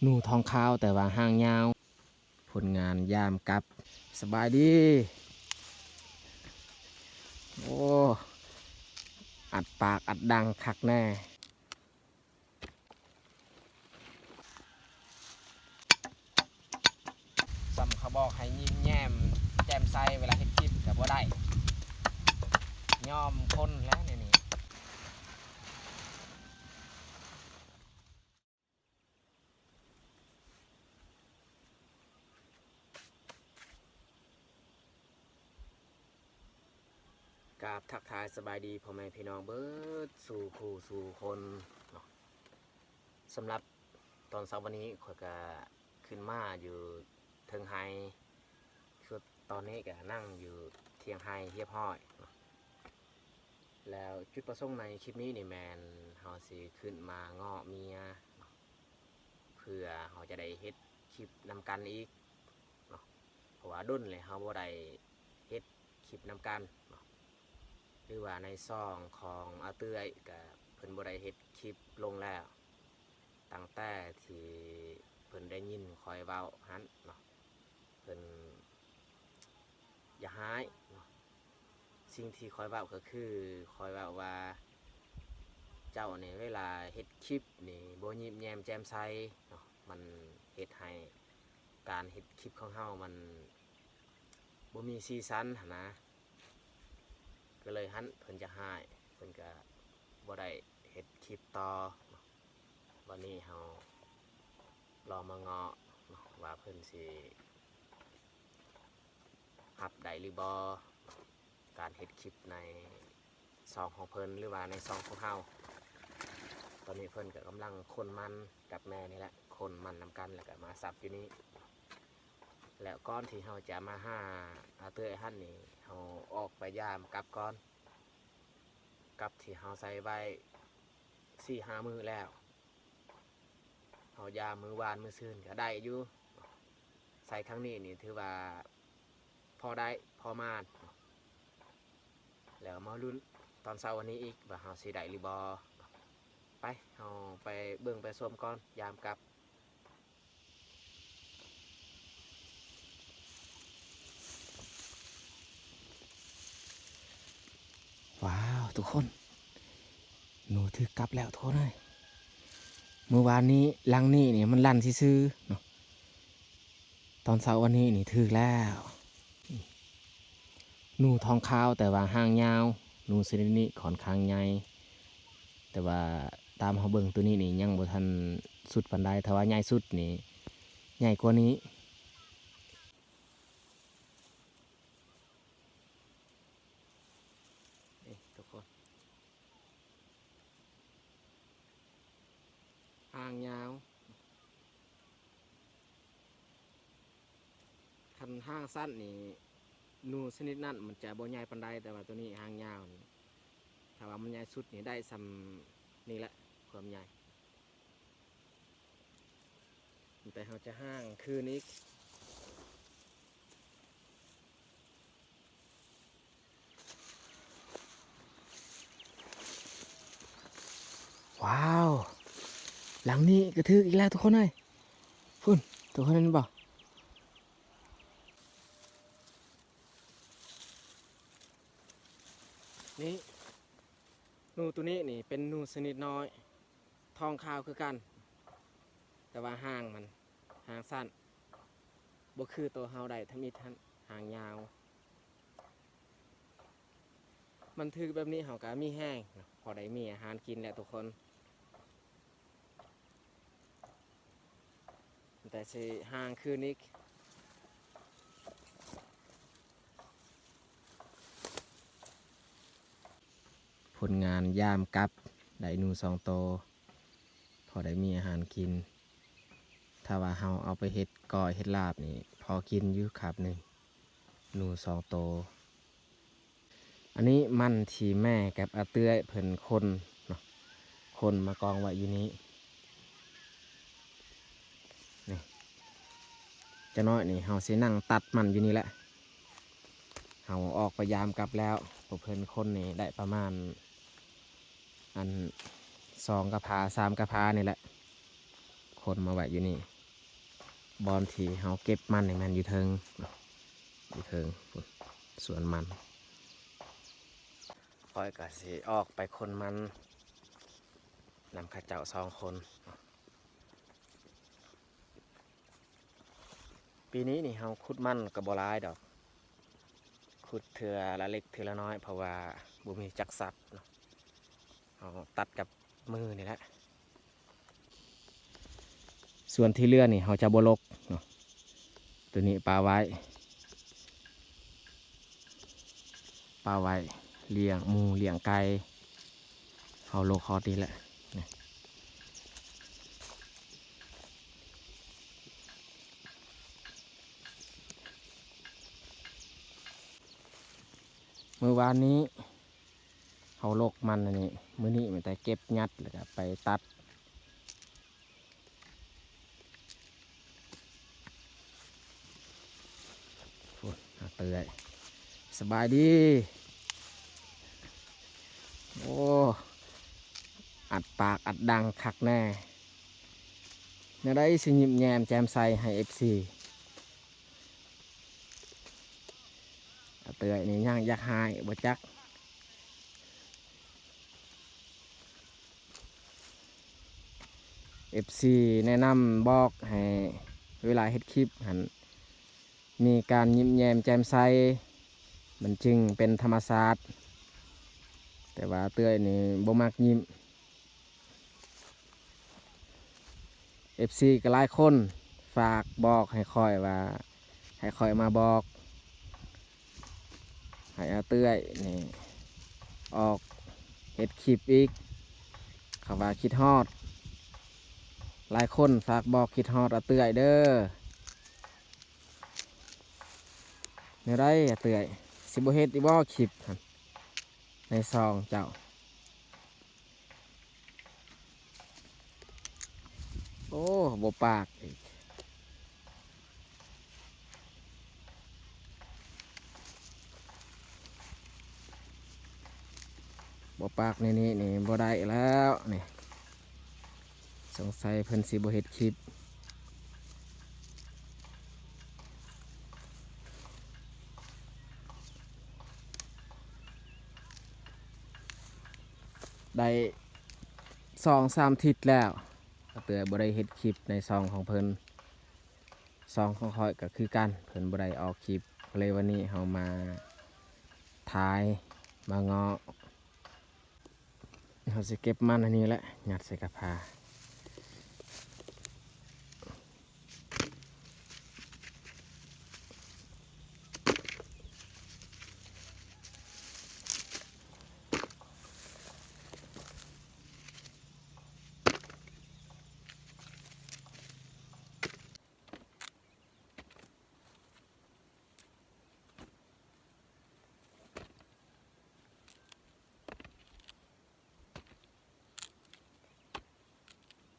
ໜູທອງຂາວແຕ່ວ່າຫາງຍາວ. ຜົນງານຍາມກັບ. ສະບາຍດີ. ໂອ້ ອັດປາກອັດດັງຄັກແນ່. ສ່ຳເຂົາບອກໃຫ້ຍິ້ມແຍ້ມແຈ່ມໃສເວລາເຮັດຄລິບກໍບໍ່ໄດ້ ຍອມຄົນແຫຼະແນວນີ້. ກາບທັກທາຍສະບາຍດີພໍ່ແມ່ພີ່ນ້ອງເບິດສູ່ຄູ່ສູ່ຄົນເນາະ. ສຳລັບຕອນເຊົ້າວັນນີ້ ຂ້ອຍກະຂຶ້ນມາຢູ່ເທິງໄຮ່ ຄືຕອນນີ້ກະນັ່ງຢູ່ຖຽງໄຮ່ຮຽບຮ້ອຍເນາະ. ແລ້ວຈຸດປະສົງໃນຄລິບນີ້ນີ້ແມ່ນເຮົາຊິຂຶ້ນມາເງາະເມຍເນາະ ເພື່ອເຮົາຈະໄດ້ເຮັດຄລິບນຳກັນອີກເນາະ ເພາະວ່າດົນແລ້ວເຮົາບໍ່ໄດ້ເຮັດຄລິບນຳກັນເນາະ ຫຼືວ່າໃນຊ່ອງຂອງອາເຕື້ອຍກະເພິ່ນບໍ່ໄດ້ເຮັດຄລິບລົງແລ້ວ ຕັ້ງແຕ່ທີ່ເພິ່ນໄດ້ຍິນຂ້ອຍເວົ້າຫັ້ນເນາະ ເພິ່ນ ຢ່າຮ້າຍເນາະ. ສິ່ງທີ່ຂ້ອຍເວົ້າກໍຄື ຂ້ອຍເວົ້າວ່າ ເຈົ້ານີ້ເວລາເຮັດຄລິບນີ້ບໍ່ຍິ້ມແຍ້ມແຈ່ມໃສເນາະ ມັນເຮັດໃຫ້ການເຮັດຄລິບຂອງເຮົາມັນບໍ່ມີສີສັນຫັ້ນນະ ກໍເລີຍຫັ້ນເພິ່ນຈະຮ້າຍ ເພິ່ນກໍບໍ່ໄດ້ເຮັດຄລິບຕໍ່ເນາະ. ວັນນີ້ເຮົາລອງມາເງາະເນາະ ວ່າເພິ່ນຊິຮັບໄດ້ຫຼືບໍ່ ການເຮັດຄລິບໃນຊ່ອງຂອງເພິ່ນ ຫຼືວ່າໃນຊ່ອງຂອງເຮົາ. ຕອນນີ້ເພິ່ນກໍກຳລັງຄົນມັນກັບແມ່ນີ້ແຫຼະ ຄົນມັນນຳກັນ ແລ້ວກໍມາສັບຢູ່ນີ້. ແລ້ວກ່ອນທີ່ເຮົາຈະມາຫາອາເຕີຍຫັ້ນນີ້ ເຮົາອອກໄປຢາມກັບກ່ອນ ກັບທີ່ເຮົາໃສ່ໄວ້ສີ່ຫ້າມື້ແລ້ວ ເຮົາຢາມມື້ວານມື້ຊືນກໍໄດ້ຢູ່ ໃສ່ຄັ້ງນີ້ນີ້ຖືວ່າພໍໄດ້ພໍມານ. ແລ້ວມາລຸ້ນຕອນເຊົ້າວັນນີ້ອີກວ່າເຮົາຊິໄດ້ຫຼືບໍ່. ໄປ ເຮົາໄປເບິ່ງໄປຊົມກ່ອນ ຢາມກັບ. ວ້າວ ທຸກຄົນ ໜູຖືກກັບແລ້ວທຸກຄົນເອີຍ. ມື້ວານນີ້ຫຼັງນີ້ນີ້ມັນລັ່ນຊື່ໆເນາະ ຕອນເຊົ້າວັນນີ້ນີ້ຖືກແລ້ວ. ໜູທອງຂາວແຕ່ວ່າຫາງຍາວ ໜູຊະນິດນີ້ຂ້ອນຂ້າງໃຫຍ່ ແຕ່ວ່າຕາມເຮົາເບິ່ງໂຕນີ້ນີ້ຍັງບໍ່ທັນສຸດປານໃດ ຖ້າວ່າໃຫຍ່ສຸດນີ້ໃຫຍ່ກວ່ານີ້. ນີ້ທຸກຄົນ ຫາງຍາວ ຄັນຫາງສັ້ນນີ້ ໜູຊະນິດນັ້ນມັນຈະບໍ່ໃຫຍ່ປານໃດ ແຕ່ວ່າໂຕນີ້ຫາງຍາວນີ້ ຖ້າວ່າມັນໃຫຍ່ສຸດນີ້ໄດ້ສ່ຳນີ້ແຫຼະ ຄວາມໃຫຍ່. ແຕ່ເຮົາຈະຫາງຄືນອີກ. ວ້າວ ຫຼັງນີ້ກໍຖືກອີກແລ້ວທຸກຄົນເອີຍ. ພຸ້ນ ທຸກຄົນເຫັນບໍ່? ນີ້ ໜູໂຕນີ້ນີ້ເປັນໜູຊະນິດນ້ອຍ ທອງຂາວຄືກັນ ແຕ່ວ່າຫາງມັນ ຫາງສັ້ນ ບໍ່ຄືໂຕເຮົາໄດ້ທຳອິດຫັ້ນ ຫາງຍາວ. ມັນຖືກແບບນີ້ເຮົາກໍມີແຮງເນາະ ພໍໄດ້ມີອາຫານກິນແຫຼະທຸກຄົນ. ແຕ່ຊິຫາງຄືນອີກ. ຜົນງານຍາມກັບ ໄດ້ໜູສອງໂຕ ພໍໄດ້ມີອາຫານກິນ. ຖ້າວ່າເຮົາເອົາໄປເຮັດກ້ອຍເຮັດລາບນີ້ ພໍກິນຢູ່ຄາບໜຶ່ງ ໜູສອງໂຕ. ອັນນີ້ມັນທີ່ແມ່ກັບອາເຕື້ອຍເພິ່ນຄົນເນາະ ຄົນມາກອງໄວ້ຢູ່ນີ້. ນີ້ ຈັກໜ້ອຍນີ້ເຮົາຊິນັ່ງຕັດມັນຢູ່ນີ້ແຫຼະ. ເຮົາອອກໄປຢາມກັບແລ້ວ ພວກເພິ່ນຄົນນີ້ໄດ້ປະມານ ອັນ ສອງກະພາ ສາມກະພານີ້ແຫຼະ ຄົນມາໄວ້ຢູ່ນີ້. ບ່ອນທີ່ເຮົາເກັບມັນນີ້ແມ່ນຢູ່ເທິງ ຢູ່ເທິງ ສວນມັນ. ຂ້ອຍກໍຊິອອກໄປຂົນມັນນຳເຂົາເຈົ້າສອງຄົນ. ປີນີ້ນີ້ເຮົາຂຸດມັນກໍບໍ່ຫຼາຍດອກ ຂຸດເທື່ອລະເລັກເທື່ອລະນ້ອຍ ເພາະວ່າບໍ່ມີຈັກສັບເນາະ ເຮົາຕັດກັບມືນີ້ແຫຼະ. ສ່ວນທີ່ເຫຼືອນີ້ເຮົາຈະບໍ່ລົກເນາະ ໂຕນີ້ປະໄວ້ ປະໄວ້ລ້ຽງໝູລ້ຽງໄກ່ ເຮົາລົກຮອດນີ້ແຫຼະ. ມື້ວານນີ້ເຮົາລົກມັນອັນນີ້ ມື້ນີ້ມີແຕ່ເກັບຍັດ ແລ້ວກໍໄປຕັດ. ໂອ້ຍ ອາເຕື້ອຍ ສະບາຍດີ. ໂອ້ ອັດປາກອັດດັງຄັກແນ່ ແນວໃດຊິຍິ້ມແຍ້ມແຈ່ມໃສໃຫ້ເອັຟຊີ. ອາເຕື້ອຍນີ້ຍັງຢາກຮ້າຍບໍ່ຈັກ. ເອັຟຊີແນະນຳບອກໃຫ້ເວລາເຮັດຄລິບຫັ້ນ ມີການຍິ້ມແຍ້ມແຈ່ມໃສ ມັນຈຶ່ງເປັນທຳມະຊາດ ແຕ່ວ່າເອື້ອຍນີ້ບໍ່ມັກຍິ້ມ. ເອັຟຊີກໍຫຼາຍຄົນຝາກບອກໃຫ້ຂ້ອຍວ່າ ໃຫ້ຂ້ອຍມາບອກ ໃຫ້ອາເອື້ອຍນີ້ອອກເຮັດຄລິບອີກ ເຂົາວ່າຄິດຮອດ. ຫຼາຍຄົນຝາກບອກຄິດຮອດອາເອື້ອຍເດີ້. ແນວໃດອາເອື້ອຍ ຊິບໍ່ເຮັດອີກບໍ່ຄລິບໃນຊ່ອງເຈົ້າ? ໂອ້ ບໍ່ປາກອີກ ບໍ່ປາກໃນນີ້ນີ້ບໍ່ໄດ້ແລ້ວນີ້ ສົງໄສເພິ່ນຊິບໍ່ເຮັດຄລິບ. ໄດ້ສອງສາມທິດແລ້ວ ອາເອື້ອຍບໍ່ໄດ້ເຮັດຄລິບໃນຊ່ອງຂອງເພິ່ນ. ຊ່ອງຂອງຂ້ອຍກໍຄືກັນ ເພິ່ນບໍ່ໄດ້ອອກຄລິບ ກໍເລີຍວັນນີ້ເຮົາມາຖ່າຍ ມາເງາະ. ເຮົາຊິເກັບມັນອັນນີ້ແຫຼະ ຍັດໃສ່ກະພາ.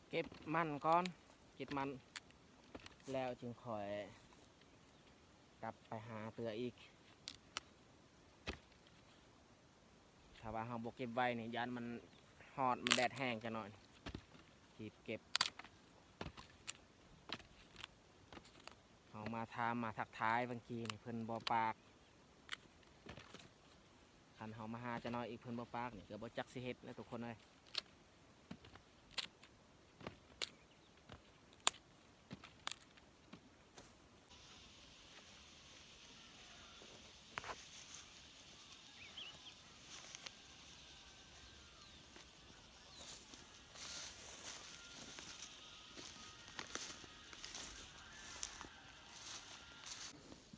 ເກັບມັນກ່ອນ ເກັບມັນແລ້ວຈຶ່ງຄ່ອຍກັບໄປຫາເທື່ອອີກ. ຖ້າວ່າເຮົາບໍ່ເກັບໄວ້ນີ້ ຢ້ານມັນຮ້ອນ ມັນແດດແຮງຈັກໜ້ອຍ ຮີບເກັບ. ເຮົາມາຖາມ ມາທັກທາຍບາງທີນີ້ ເພິ່ນບໍ່ປາກ. ຄັນເຮົາມາຫາຈະນ້ອຍອີກ ເພິ່ນບໍ່ປາກນີ້ ກໍບໍ່ຈັກຊິເຮັດແລ້ວທຸກຄົນເອີຍ.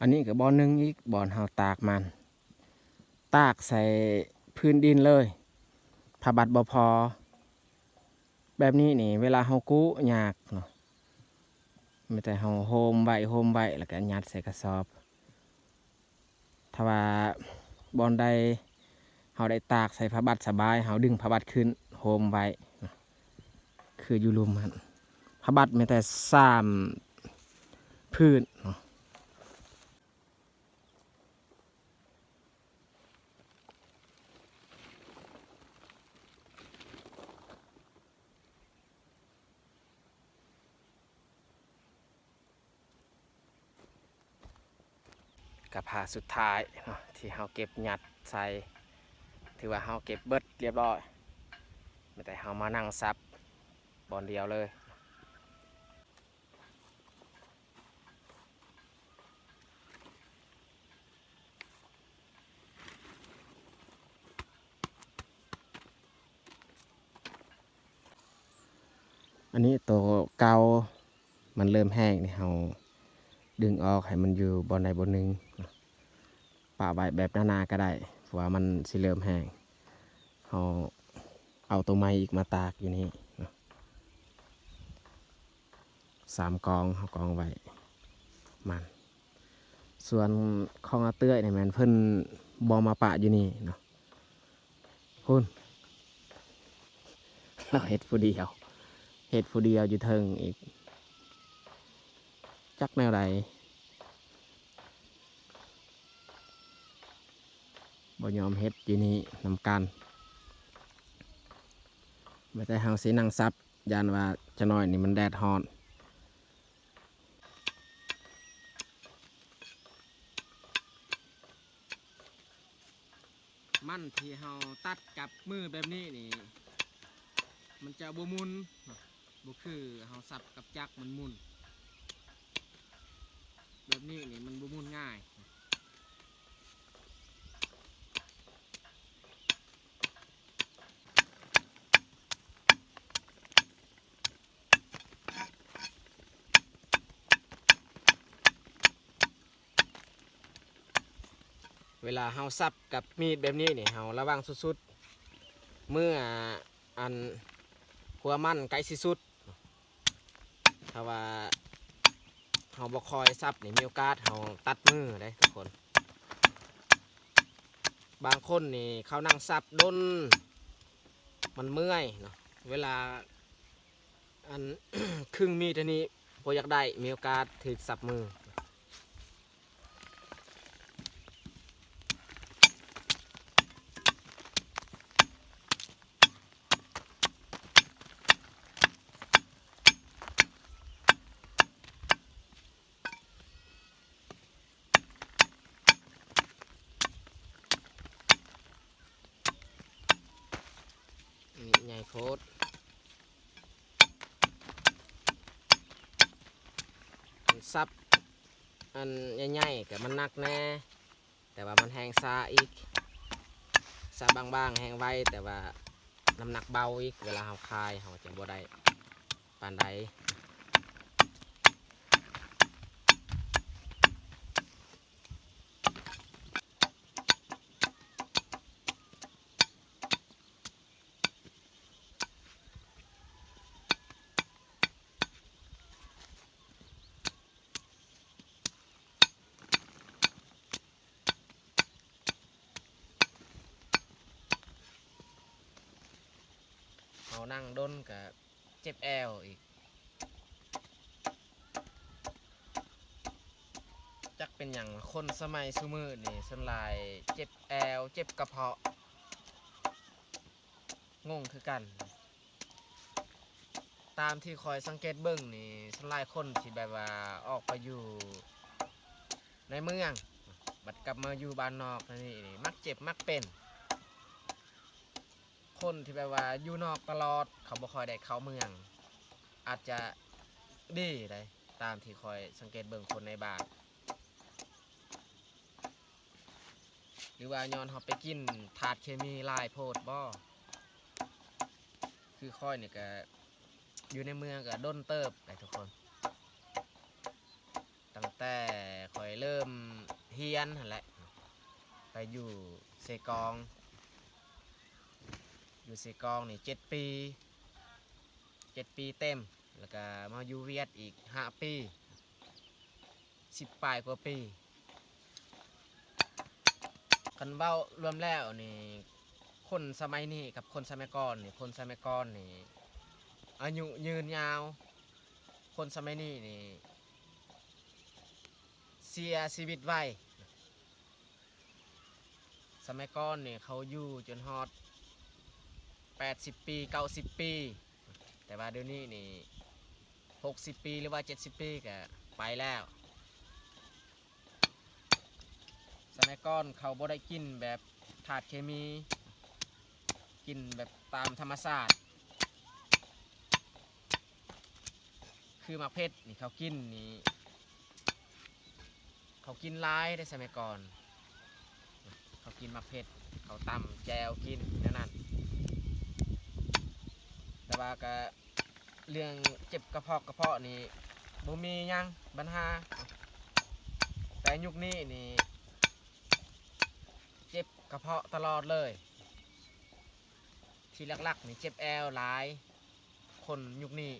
ອັນນີ້ກໍບ່ອນໜຶ່ງອີກ ບ່ອນເຮົາຕາກມັນ ຕາກໃສ່ພື້ນດິນເລີຍ ຜ້າບັດບໍ່ພໍ. ແບບນີ້ນີ້ ເວລາເຮົາກູ້ຍາກເນາະ ມີແຕ່ເຮົາໂຮມໄວ້ ໂຮມໄວ້ ແລ້ວກໍຍັດໃສ່ກະສອບ. ຖ້າວ່າບ່ອນໃດເຮົາໄດ້ຕາກໃສ່ຜ້າບັດສະບາຍ ເຮົາດຶງຜ້າບັດຂຶ້ນໂຮມໄວ້ ຄືຢູ່ລຸ່ມຫັ້ນ ຜ້າບັດມີແຕ່ສາມພື້ນເນາະ. ກະຜ້າສຸດທ້າຍເນາະ ທີ່ເຮົາເກັບຍັດໃສ່ ຖືວ່າເຮົາເກັບເບິດລຽບຮ້ອຍ ແຕ່ເຮົາມານັ່ງສັບບ່ອນດຽວເລີຍ. ອັນນີ້ໂຕເກົ່າ ມັນເລີ່ມແຫ້ງນີ້ ເຮົາດຶງອອກໃຫ້ມັນຢູ່ບ່ອນໃດບ່ອນໜຶ່ງເນາະ ປະໄວ້ແບບໜາໆກໍໄດ້ ເພາະວ່າມັນຊິເລີ່ມແຫ້ງ. ເຮົາເອົາໂຕໃໝ່ອີກມາຕາກຢູ່ນີ້ເນາະ ສາມກອງ ເຮົາກອງໄວ້ມັນ. ສ່ວນຂອງອາເຕື້ອຍນີ້ແມ່ນເພິ່ນບໍ່ມາປະຢູ່ນີ້ເນາະ ພຸ້ນ ລາວເຮັດຜູ້ດຽວ ເຮັດຜູ້ດຽວຢູ່ເທິງອີກ ຈັກແນວໃດ ບໍ່ຍອມເຮັດຢູ່ນີ້ນຳກັນ ແຕ່ເຮົາຊິນັ່ງສັບ ຢ້ານວ່າຈະໜ້ອຍນີ້ມັນແດດຮ້ອນ. ມັນທີ່ເຮົາຕັດກັບມືແບບນີ້ນີ້ ມັນຈະບໍ່ໝຸ່ນ ບໍ່ຄືເຮົາສັບກັບຈັກມັນໝຸ່ນ ແບບນີ້ນີ້ມັນບໍ່ໝຸ່ນງ່າຍ. ເວລາເຮົາສັບກັບມີດແບບນີ້ນີ້ ເຮົາລະວັງສຸດໆ ເມື່ອອັນຫົວມັນໃກ້ຊິສຸດ ຖ້າວ່າເຮົາບໍ່ຄ່ອຍສັບນີ້ ມີໂອກາດເຮົາຕັດມືເດ້ທຸກຄົນ. ບາງຄົນນີ້ເຂົານັ່ງສັບດົນ ມັນເມື່ອຍເນາະ ເວລາອັນ ຄຶ່ງມີດອັນນີ້ບໍ່ຢາກໄດ້ ມີໂອກາດຖືກສັບມື. ນີ້ໃຫຍ່ໂພດ ສັບອັນໃຫຍ່ໆ ກະມັນໜັກແດ່ ແຕ່ວ່າມັນແຮງຊ້າອີກ ສັບບາງໆ ແຮງໄວ ແຕ່ວ່ານ້ຳໜັກເບົາອີກ ເວລາເຮົາຄາຍເຮົາຈະບໍ່ໄດ້ປານໃດ. ເຮົານັ່ງດົນກະເຈັບແອວອີກ ຈັກເປັນຫຍັງ ຄົນສະໄໝຊຸມື້ນີ້ສ່ວນຫຼາຍເຈັບແອວ ເຈັບກະເພາະ ງົງຄືກັນ. ຕາມທີ່ຂ້ອຍສັງເກດເບິ່ງນີ້ ສ່ວນຫຼາຍຄົນທີ່ແບບວ່າອອກໄປຢູ່ໃນເມືອງ ບັດກັບມາຢູ່ບ້ານນອກນີ້ ມັກເຈັບມັກເປັນ. ຄົນທີ່ແບບວ່າຢູ່ນອກຕະຫຼອດ ເຂົາບໍ່ຄ່ອຍໄດ້ເຂົ້າເມືອງ ອາດຈະດີໄດ໋ ຕາມທີ່ຂ້ອຍສັງເກດເບິ່ງຄົນໃນບ້ານ. ຫຼືວ່າຍ້ອນເຮົາໄປກິນທາດເຄມີຫຼາຍໂພດບໍ? ຄືຂ້ອຍນີ້ກະຢູ່ໃນເມືອງກະດົນເຕີບໄດ໋ທຸກຄົນ ຕັ້ງແຕ່ຂ້ອຍເລີ່ມຮຽນຫັ້ນແຫຼະ ໄປຢູ່ເຊກອງ ຢູ່ເຊກອງນີ້ເຈັດປີ ເຈັດປີເຕັມ ແລ້ວກະມາຢູ່ຫວຽດອີກຫ້າປີ ສິບປາຍກວ່າປີ. ຄັນເວົ້າລວມແລ້ວນີ້ ຄົນສະໄໝນີ້ກັບຄົນສະໄໝກ່ອນນີ້ ຄົນສະໄໝກ່ອນນີ້ອາຍຸຍືນຍາວ ຄົນສະໄໝນີ້ນີ້ເສຍຊີວິດໄວ. ສະໄໝກ່ອນນີ້ເຂົາຢູ່ຈົນຮອດແປດສິບປີ ເກົ້າສິບປີ ແຕ່ວ່າດຽວນີ້ນີ້ຫົກສິບປີ ຫຼືວ່າເຈັດສິບປີກະໄປແລ້ວ. ສະໄໝກ່ອນເຂົາບໍ່ໄດ້ກິນແບບທາດເຄມີ ກິນແບບຕາມທຳມະຊາດ. ຄືໝາກເຜັດນີ້ເຂົາກິນນີ້ ເຂົາກິນຫຼາຍເດ້ສະໄໝກ່ອນ. ເຂົາກິນໝາກເຜັດ ເຂົາຕຳແຈ່ວກິນແນວນັ້ນ. ແຕ່ວ່າກະເລື່ອງເຈັບກະເພາະ ກະເພາະນີ້ບໍ່ມີຫຍັງບັນຫາ. ແຕ່ຍຸກນີ້ນີ້ເຈັບກະເພາະຕະຫຼອດເລີຍ. ທີ່ຫຼັກໆນີ້ເຈັບແອວຫຼາຍ ຄົນຍຸກນີ້.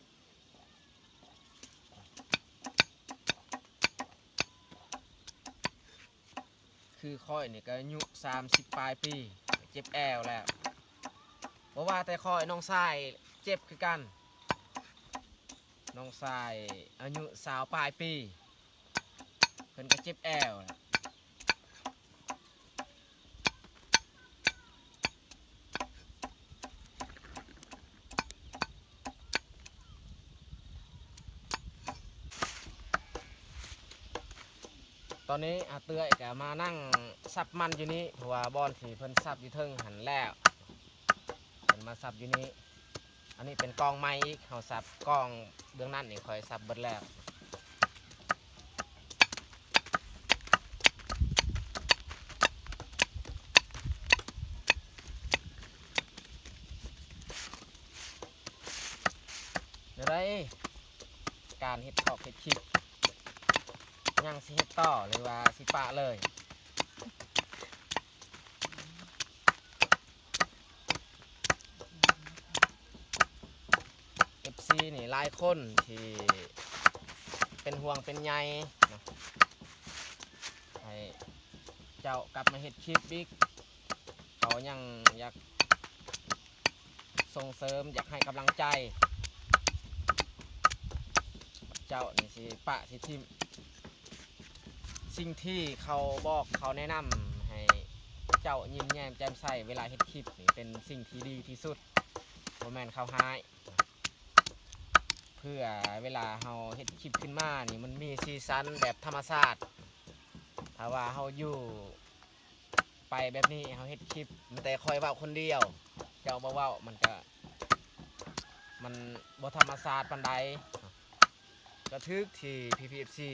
ຄືຂ້ອຍນີ້ກໍອາຍຸສາມສິບປາຍປີ ເຈັບແອວແລ້ວ. ບໍ່ວ່າແຕ່ຂ້ອຍ ນ້ອງຊາຍເຈັບຄືກັນ. ນ້ອງຊາຍອາຍຸຊາວປາຍປີ ເພິ່ນກໍເຈັບແອວ. ຕອນນີ້ອາເອື້ອຍກໍມານັ່ງສັບມັນຢູ່ນີ້ ເພາະວ່າບ່ອນທີ່ເພິ່ນສັບຢູ່ເທິງຫັ້ນແລ້ວ ເພິ່ນມາສັບຢູ່ນີ້. ອັນນີ້ເປັນກ້ອງໃໝ່ອີກ ເຮົາສັບກ້ອງເບື້ອງນັ້ນນີ້ ຂ້ອຍສັບເບິດແລ້ວ. ແນວໃດ ການເຮັດຊອກເຮັດຄລິບ ຍັງຊິເຮັດຕໍ່ ຫຼືວ່າຊິປະເລີຍ? ເອັຟຊີນີ້ຫຼາຍຄົນທີ່ເປັນຫ່ວງເປັນໃຍເນາະ ໃຫ້ເຈົ້າກັບມາເຮັດຄລິບອີກ. ເຂົາຍັງຢາກສົ່ງເສີມ ຢາກໃຫ້ກຳລັງໃຈ ເຈົ້ານີ້ຊິປະຊິຖິ້ມ. ສິ່ງທີ່ເຂົາບອກ ເຂົາແນະນຳໃຫ້ເຈົ້າຍິ້ມແຍ້ມແຈ່ມໃສເວລາເຮັດຄລິບນີ້ ເປັນສິ່ງທີ່ດີທີ່ສຸດ ບໍ່ແມ່ນເຂົາຮ້າຍ. ເພື່ອເວລາເຮົາເຮັດຄລິບຂຶ້ນມານີ້ ມັນມີສີສັນແບບທຳມະຊາດ. ຖ້າວ່າເຮົາຢູ່ ໄປແບບນີ້ ເຮົາເຮັດຄລິບມີແຕ່ຂ້ອຍເວົ້າຄົນດຽວ ເຈົ້າບໍ່ເວົ້າ ມັນກະ ມັນບໍ່ທຳມະຊາດປານໃດ. ກະຖືກທີ່ພີ່ໆ ເອັຟຊີ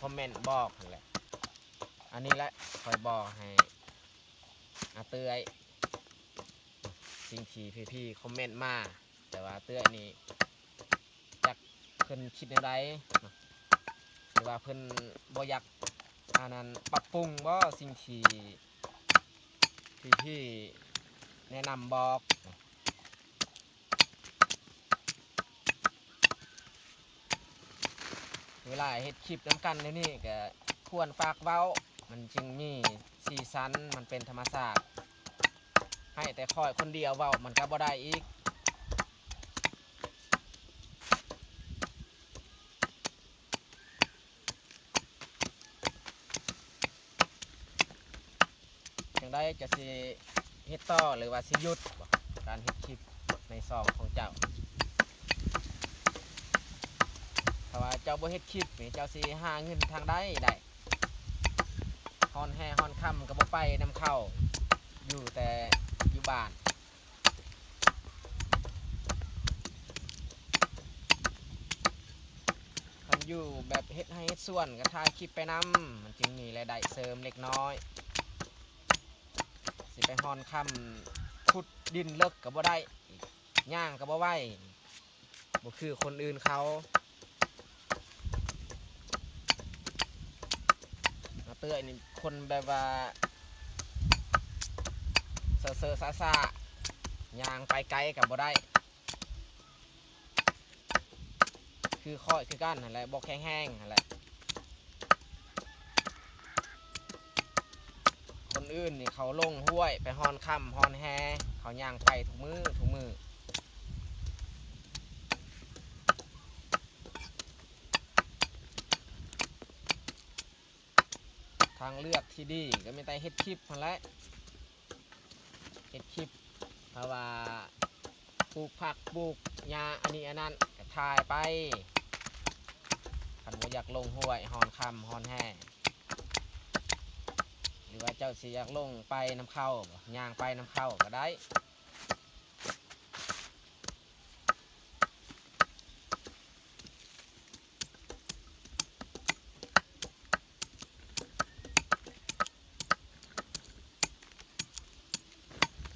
ຄອມເມັນບອກຫັ້ນແຫຼະ. ອັນນີ້ແຫຼະ ຂ້ອຍບອກໃຫ້ອາເຕື້ອຍ ສິ່ງທີ່ພີ່ໆ ຄອມເມັນມາ. ແຕ່ວ່າເອື້ອຍນີ້ ຈັກເພິ່ນຄິດແນວໃດເນາະ ຫຼືວ່າເພິ່ນບໍ່ຢາກ ອັນນັ້ນ ປັບປຸງບໍ່ ສິ່ງທີ່ ທີ່ ທີ່ແນະນຳບອກ? ເວລາເຮັດຄລິບນຳກັນແນວນີ້ ກະຄວນຝາກເວົ້າ ມັນຈຶ່ງມີສີສັນ ມັນເປັນທຳມະຊາດ. ໃຫ້ແຕ່ຂ້ອຍຄົນດຽວເວົ້າ ມັນກະບໍ່ໄດ້ອີກ. ຈັ່ງໃດ ຈະຊິເຮັດຕໍ່ ຫຼືວ່າຊິຢຸດການເຮັດຄລິບໃນຊ່ອງຂອງເຈົ້າ? ຖ້າວ່າເຈົ້າບໍ່ເຮັດຄລິບນີ້ ເຈົ້າຊິຫາເງິນທາງໃດໄດ້? ຮ້ອນແຮຮ້ອນຄ່ຳກໍບໍ່ໄປນຳເຂົາ ຢູ່ແຕ່ຢູ່ບ້ານ. ຄັນຢູ່ແບບເຮັດໄຮ່ເຮັດສວນກໍຖ່າຍຄລິບໄປນຳ ມັນຈຶ່ງມີລາຍໄດ້ເສີມເລັກນ້ອຍ. ຊິໄປຮ້ອນຄ່ຳ ຂຸດດິນເລິກກໍບໍ່ໄດ້ ຍ່າງກໍບໍ່ໄຫວ ບໍ່ຄືຄົນອື່ນເຂົາ. ອາເອື້ອຍນີ້ຄົນແບບວ່າເຊີໆຊ້າໆ ຍ່າງໄປໄກກໍບໍ່ໄດ້ ຄືຂ້ອຍຄືກັນຫັ້ນແຫຼະ ບໍ່ແຂງແຮງຫັ້ນແຫຼະ. ຄົນອື່ນນີ້ເຂົາລົງຫ້ວຍໄປຮ້ອນຄ່ຳຮ້ອນແຮ ເຂົາຍ່າງໄປທຸກມື້ທຸກມື້. ທາງເລືອກທີ່ດີກໍມີແຕ່ເຮັດຄລິບຫັ້ນແຫຼະ ເຮັດຄລິບ ຖ້າວ່າປູກຜັກປູກຫຍ້າອັນນີ້ອັນນັ້ນກໍຖ່າຍໄປ ຄັນບໍ່ຢາກລົງຫ້ວຍຮ້ອນຄ່ຳຮ້ອນແຮ. ຫຼືວ່າເຈົ້າຊິຢາກລົງໄປນຳເຂົາ ຍ່າງໄປນຳເຂົາກໍໄດ້.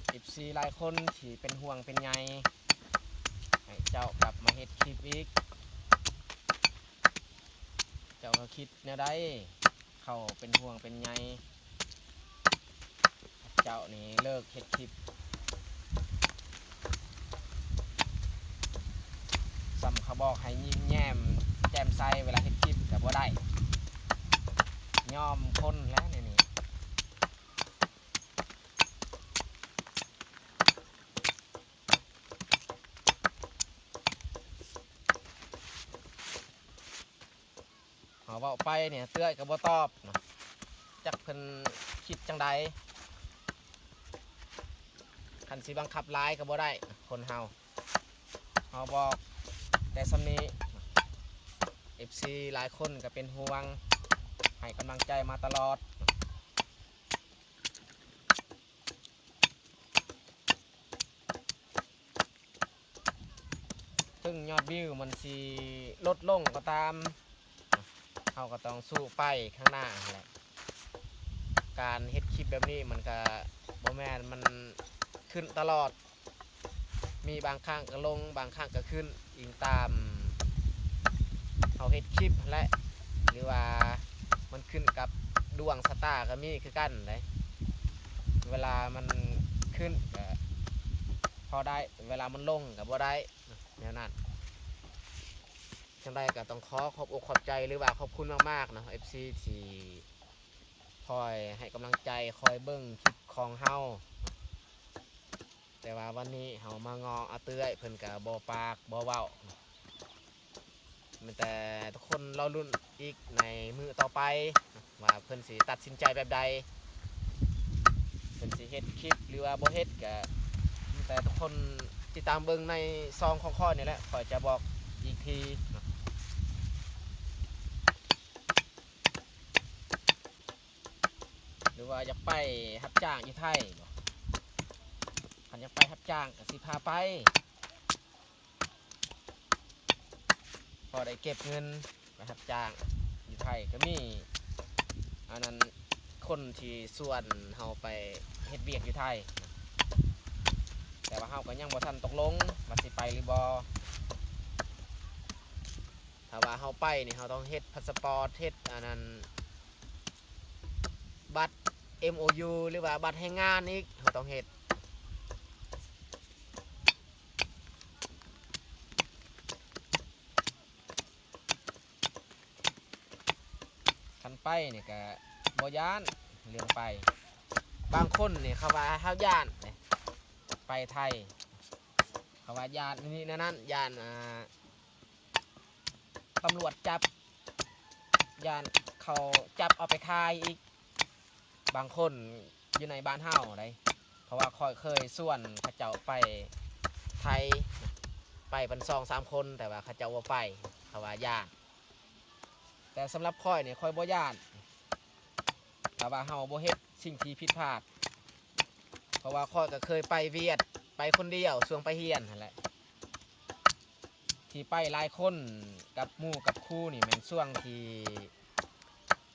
ເອັຟຊີຫຼາຍຄົນທີ່ເປັນຫ່ວງເປັນໃຍໃຫ້ເຈົ້າກັບມາເຮັດຄລິບອີກ ເຈົ້າກໍຄິດແນວໃດ? ເຂົາເປັນຫ່ວງເປັນໃຍ ເຈົ້ານີ້ເລີກເຮັດຄລິບ ສ່ຳເຂົາບອກໃຫ້ຍິ້ມແຍ້ມແຈ່ມໃສເວລາເຮັດຄລິບກໍບໍ່ໄດ້ ຍອມຄົນແຫຼະແນວນີ້. ເຮົາເວົ້າໄປນີ້ເອື້ອຍກໍບໍ່ຕອບນະ ຈັກເພິ່ນຄິດຈັ່ງໃດ. ຄັນຊິບັງຄັບຫຼາຍກໍບໍ່ໄດ້ ຄົນເຮົາ ເຮົາບອກແຕ່ສ່ຳນີ້. ເອັຟຊີຫຼາຍຄົນກໍເປັນຫ່ວງ ໃຫ້ກຳລັງໃຈມາຕະຫຼອດ. ເຖິງຍອດວິວມັນຊິລົດລົງກໍຕາມ ເຮົາກໍຕ້ອງສູ້ໄປຂ້າງໜ້າຫັ້ນແຫຼະ. ການເຮັດຄລິບແບບນີ້ມັນກະບໍ່ແມ່ນມັນຂຶ້ນຕະຫຼອດ ມີບາງຄັ້ງກະລົງ ບາງຄັ້ງກະຂຶ້ນ ອີງຕາມເຮົາເຮັດຄລິບຫັ້ນແຫຼະ ຫຼືວ່າມັນຂຶ້ນກັບດວງຊະຕາກະມີຄືກັນເດ້. ເວລາມັນຂຶ້ນກະພໍໄດ້ ເວລາມັນລົງກະບໍ່ໄດ້ ແນວນັ້ນ. ຈັ່ງໃດກໍຕ້ອງຂໍຂອບອົກຂອບໃຈ ຫຼືວ່າຂອບຄຸນມາກໆເນາະ ເອັຟຊີ ທີ່ຄອຍໃຫ້ກຳລັງໃຈ ຄອຍເບິ່ງຄລິບຂອງເຮົາ. ແຕ່ວ່າວັນນີ້ເຮົາມາງໍອາເຕື້ອຍ ເພິ່ນກໍບໍ່ປາກບໍ່ເວົ້າ. ມີແຕ່ທຸກຄົນລໍລຸ້ນອີກໃນມື້ຕໍ່ໄປ ວ່າເພິ່ນຊິຕັດສິນໃຈແບບໃດ ເພິ່ນຊິເຮັດຄລິບ ຫຼືວ່າບໍ່ເຮັດ ກະມີແຕ່ທຸກຄົນຕິດຕາມເບິ່ງໃນຊ່ອງຂອງຂ້ອຍນີ້ແຫຼະ ຂ້ອຍຈະບອກອີກທີ. ຫຼືວ່າຢາກໄປຮັບຈ້າງຢູ່ໄທບໍ? ຄັນຢາກໄປຮັບຈ້າງກໍຊິພາໄປ ພໍໄດ້ເກັບເງິນໄປຮັບຈ້າງຢູ່ໄທກໍມີ ອັນນັ້ນ ຄົນທີ່ຊວນເຮົາໄປເຮັດວຽກຢູ່ໄທ ແຕ່ວ່າເຮົາກໍຍັງບໍ່ທັນຕົກລົງວ່າຊິໄປຫຼືບໍ່. ຖ້າວ່າເຮົາໄປນີ້ ເຮົາຕ້ອງເຮັດພາສະປອດ ເຮັດອັນນັ້ນ ບັດເອັມໂອຢູ ຫຼືວ່າບັດແຮງງານອີກ ເຮົາຕ້ອງເຮັດ. ຄັນໄປນີ້ກະບໍ່ຢ້ານເລື່ອງໄປ ບາງຄົນນີ້ເຂົາວ່າເຮົາຢ້ານເດ້ ໄປໄທ ເຂົາວ່າຢ້ານນີ້ນັ້ນ ຢ້ານ ອ່າ ຕຳຫຼວດຈັບ ຢ້ານເຂົາຈັບເອົາໄປຂາຍອີກ ບາງຄົນຢູ່ໃນບ້ານເຮົາໃດ ເພາະວ່າຂ້ອຍເຄີຍຊວນເຂົາເຈົ້າໄປໄທ ໄປເປັນສອງສາມຄົນ ແຕ່ວ່າເຂົາເຈົ້າບໍ່ໄປ ເຂົາວ່າຢ້ານ. ແຕ່ສຳລັບຂ້ອຍນີ້ ຂ້ອຍບໍ່ຢ້ານ ຖ້າວ່າເຮົາບໍ່ເຮັດສິ່ງທີ່ຜິດພາດ ເພາະວ່າຂ້ອຍກໍເຄີຍໄປຫວຽດ ໄປຄົນດຽວ ຊ່ວງໄປຮຽນຫັ້ນແຫຼະ. ທີ່ໄປຫຼາຍຄົນກັບໝູ່ກັບຄູ່ນີ້ແມ່ນຊ່ວງທີ່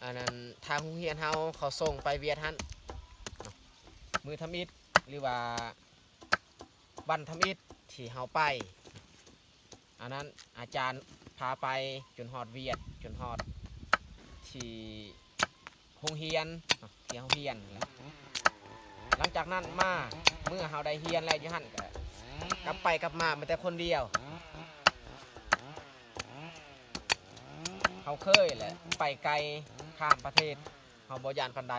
ອັນນັ້ນ ທາງໂຮງຮຽນເຮົາເຂົາສົ່ງໄປຫວຽດຫັ້ນເນາະ ມື້ທຳອິດ ຫຼືວ່າວັນທຳອິດທີ່ເຮົາໄປ ອັນນັ້ນອາຈານພາໄປຈົນຮອດຫວຽດ ຈົນຮອດທີ່ ໂຮງຮຽນເນາະ ທີ່ເຮົາຮຽນແຫຼະ. ຫຼັງຈາກນັ້ນມາ ເມື່ອເຮົາໄດ້ຮຽນແລ້ວຢູ່ຫັ້ນ ກໍກັບໄປກັບມາມີແຕ່ຄົນດຽວ. ເຮົາເຄີຍແຫຼະ ໄປໄກ ຂ້າມປະເທດ ເຮົາບໍ່ຢ້ານປານໃດ.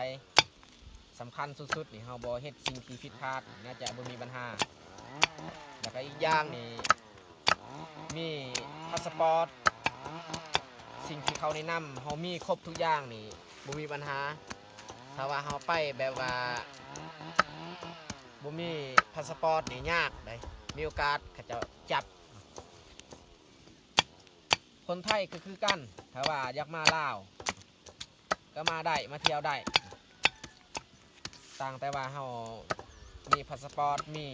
ສຳຄັນສຸດໆນີ້ ເຮົາບໍ່ເຮັດສິ່ງທີ່ຜິດພາດ ໜ້າຈະບໍ່ມີບັນຫາ. ແລ້ວກໍອີກຢ່າງນີ້ ມີພາສະປອດ ສິ່ງທີ່ເຂົາແນະນຳ ເຮົາມີຄົບທຸກຢ່າງນີ້ ບໍ່ມີບັນຫາ. ຖ້າວ່າເຮົາໄປແບບວ່າບໍ່ມີພາສະປອດນີ້ຍາກໃດ໋ ມີໂອກາດເຂົາເຈົ້າຈັບ. ຄົນໄທກໍຄືກັນ ຖ້າວ່າຢາກມາລາວ ກໍມາໄດ້ ມາທ່ຽວໄດ້. ຕ່າງແຕ່ວ່າເຮົາມີພາສປອດ ມີ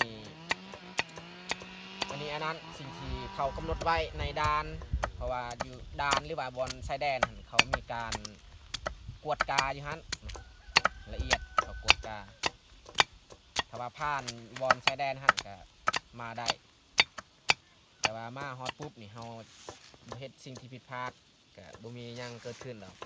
ອັນນີ້ອັນນັ້ນ ສິ່ງທີ່ເຂົາກຳນົດໄວ້ໃນດ່ານ ເພາະວ່າຢູ່ດ່ານ ຫຼືວ່າບ່ອນຊາຍແດນຫັ້ນ ເຂົາມີການກວດກາຢູ່ຫັ້ນ ລະອຽດ ເຂົາກວດກາ. ຖ້າວ່າຜ່ານບ່ອນຊາຍແດນຫັ້ນກະມາໄດ້ ແຕ່ວ່າມາຮອດປຸບນີ້ ເຮົາບໍ່ເຮັດສິ່ງທີ່ຜິດພາດ ກະບໍ່ມີຫຍັງເກີດຂຶ້ນດອກ.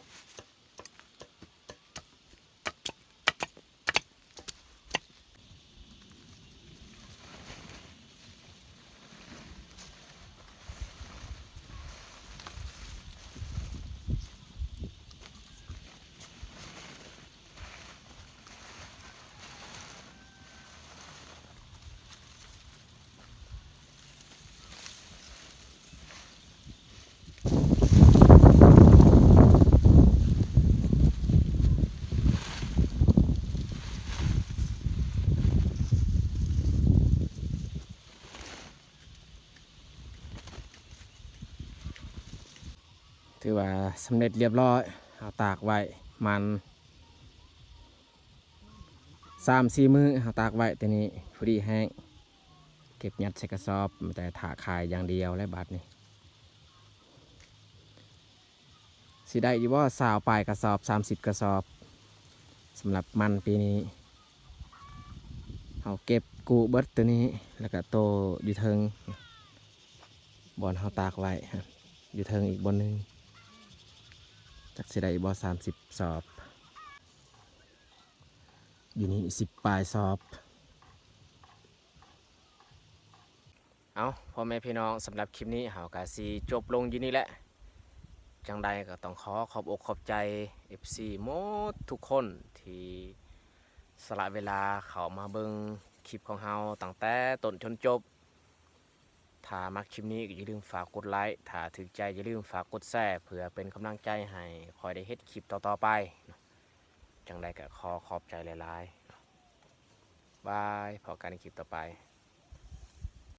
ຖືວ່າສຳເລັດລຽບລ້ອຍ. ເຮົາຕາກໄວ້ມັນສາມສີ່ມື້ ເຮົາຕາກໄວ້ ແຕ່ນີ້ພໍດີແຫ້ງ ເກັບຍັດໃສ່ກະສອບ ແຕ່ຖ້າຂາຍຢ່າງດຽວແລ້ວບາດນີ້. ຊິໄດ້ຢູ່ບໍ່ ຊາວປາຍກະສອບ ສາມສິບກະສອບ ສຳລັບມັນປີນີ້. ເຮົາເກັບກູ້ເບິດໂຕນີ້ ແລ້ວກະໂຕຢູ່ເທິງ ບ່ອນເຮົາຕາກໄວ້ ຢູ່ເທິງອີກບ່ອນໜຶ່ງ ຈັກຊິໄດ້ຢູ່ບໍ່ ສາມສິບສອບ ຢູ່ນີ້ສິບປາຍສອບ. ເອົາ ພໍ່ແມ່ພີ່ນ້ອງ ສຳລັບຄລິບນີ້ເຮົາກະຊິຈົບລົງຢູ່ນີ້ແຫຼະ. ຈັ່ງໃດກໍຕ້ອງຂໍຂອບອົກຂອບໃຈ ເອັຟຊີ ໝົດທຸກຄົນທີ່ສະຫຼະເວລາເຂົ້າມາເບິ່ງຄລິບຂອງເຮົາຕັ້ງແຕ່ຕົ້ນຈົນຈົບ. ຖ້າມັກຄລິບນີ້ກໍຢ່າລືມຝາກກົດໄລ, ຖ້າຖືກໃຈຢ່າລືມຝາກກົດແຊ ເພື່ອເປັນກຳລັງໃຈໃຫ້ຂ້ອຍໄດ້ເຮັດຄລິບຕໍ່ໆໄປ. ຈັ່ງໃດກໍຂໍຂອບໃຈຫຼາຍໆ. ບາຍ ພໍ້ກັນໃນຄລິບຕໍ່ໄປ.